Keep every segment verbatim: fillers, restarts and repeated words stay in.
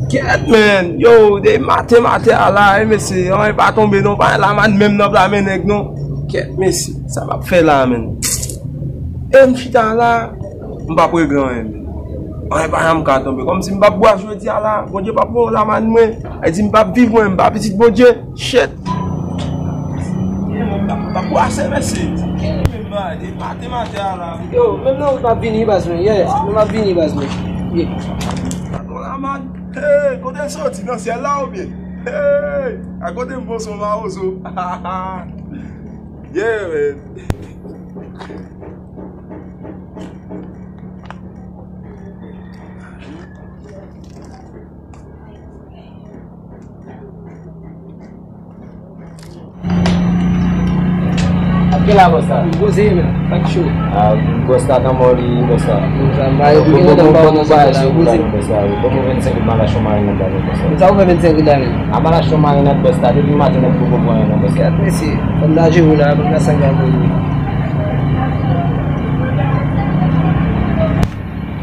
Kèt, men. Yo, de maten maten a la, e mesye, anyen pa tonbe non, pa la man menm nan pla men nèg non. Kèt, mesye, sa m ap fè la, men. E m chita la, m p ap regle anyen, men. Anyen pa janm ka tonbe. Kòmsi m p ap bwè jodi a la, Bondye p ap voye yon lamann mwen. E di m p ap viv mwen, m pa pitit Bondye. Shit. Ye, mwen, m ap, m ap bwase, mesye. Kèt, men, man, de maten maten a la. Yo, menm nan wout m ap vini, baz mwen. Yeah, menm m ap vini, baz mwen. Yeah. Patwon lamann. Hey, kote l soti? Nan syèl la oubyen? Hey, a kote m pran son mawozo? Yeah, man. Ap gen la, bòs la? Poze, men, pa t cho. Ah, bòs la nan mò li, bòs la. Bon, sa, m pa yo, bon, gen bon, nan bon, bagay sou la, poze. Bòs la, wi. Ban mwen vennsenk goud, m al achte yon marinad la, bòs la. Sa ou fè vennsenk goud la, men? A, m al achte yon marinad, bòs la. Depi maten, nèg poko pran yon non, bòs la. Kèt, mesye. Fò m ta jere w la, ban m ta sangre avè w.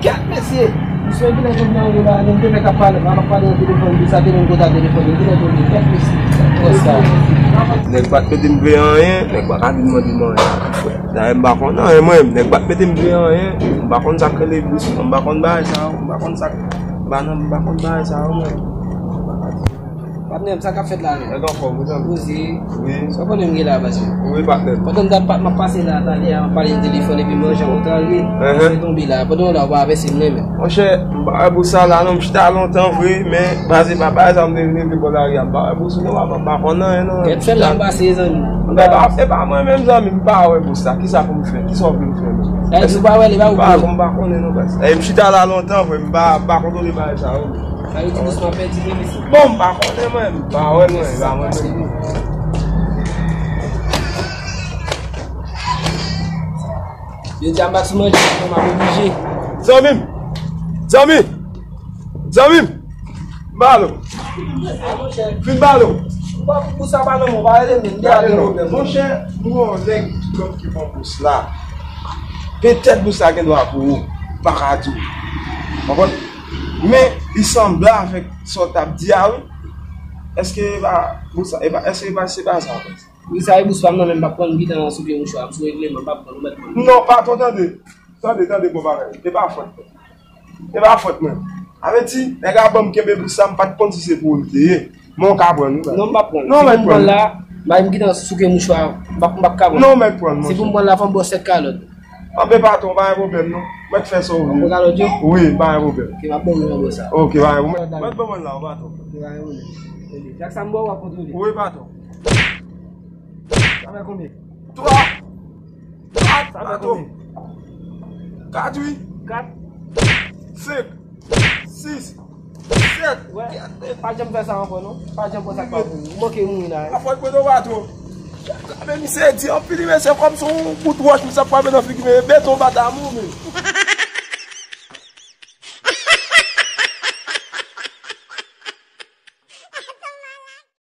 Kèt, mesye! Misye, kilè jodi a rive la, menm de nèg ap pale, m ap pale nan telefòn, di sa te menm kontak telefòn, kilè jodi, kèt, mesye! Konsa. Nèg pa t mete m veye anyen, nèg pa ka vin mande m anyen. Dayè, m pa konn anyen, mwen, nèg pa t mete m veye anyen, m pa konn sa k rele bous, m pa konn bagay sa yo, m pa konn sa k, m pa nan, m pa konn bagay sa yo, mwen. Patnè m, sa k ap fèt la menm? Nèg anfòm, wi, zanmi. Poze. Wi. Sa w konnen m gen la, baz mwen? Wi, patnè m. Pandan m t ap pa-, m ap pase la, talè a, m ap pale nan telefòn, epi m wè jan kontra l ye. Mwen tonbe la. Pandan w la, w pa avèse m, non, menm. Monchè, m pa wè bous sa la, non, m chita lontan vre, men, baz, e pa bagay sa m te vin regle bò lari a. M pa wè bous non, m pa, m pa konn anyen, non. Kèt, fè l la, m pase, zanmi. E pa, e pa mwen menm, zanmi, m pa wè bous sa. Kisa pou m fè? Kisa w vle m fè, menm? Èske w pa wè l, e pa ou pou yo? M pa konnen, non, baz. E m chita la lontan vre, m pa, m pa kontwole bagay sa yo. Sa yo di dousman pèdi vre, mesye. Bon, m pa konnen mwen, m pa wè mwen, e pa mwen menm. Yo di a m pa sou manje, m ap oblije. Zanmi m! Zanmi! Zanmi m! M ba l ou. Vin ba l ou. Pou sa pa nan men w, pa rele m, m te gen pwoblèm. Monchè, nou yon nèg ki konn ki pran bous la. Petèt bous la gen dwa pou ou, m pa ka di w. Konprann? Men, li sanble avèk sa w t ap di a, wi. Èske e pa, pou sa, e pa, èske e pa, se pa sa, an fèt? Wi, sa e bous pa m nan, men m p ap pran l, m gentan sou pye mouchwa, m sou regleman, m p ap pran l, ou mèt pran l. Non, patwon, tande. Tande, tande, bon bagay. E pa fòt mwen. E pa fòt mwen. Sa vle di, nèg la ban m kenbe bous la, m pa t konn si se pou ou l te ye. Men w ka pran l, wi, baz. Non, m p ap pran l. Non, mèt pran l. Si m pran l la, bay m gentan sou pye mouchwa, m p ap, m p ap ka pran l. Non, mèt pran l, monchè. Si pou m pran l la, fò m ba w sèt kalòt. Anben, patwon, pa gen pwoblèm, non. Mèt fè sa w vle. Anben, kalòt yo? Wi, pa gen pwoblèm. Ke m ap ban w yon bò sa. Ok, pa gen pwoblèm. Mèt ban mwen la, patwon. Ok, pa gen pwoblèm. Enben, chak sa m ba w, w ap kontwole. Wi, patwon. Sa fè konbyen? Twa. Kat, patwon. Kat, wi. Kat. Senk. Sis. Sèt. Wè. Pa janm fè sa ankò, non. Pa janm pran sa k pa pou ou. Ou manke mouri la, wi. A fòt mwen non, patwon. Men misye di anpil, wi, men se kòm se yon bout wòch misye ap frape nan figi m, men beton bata mou, men.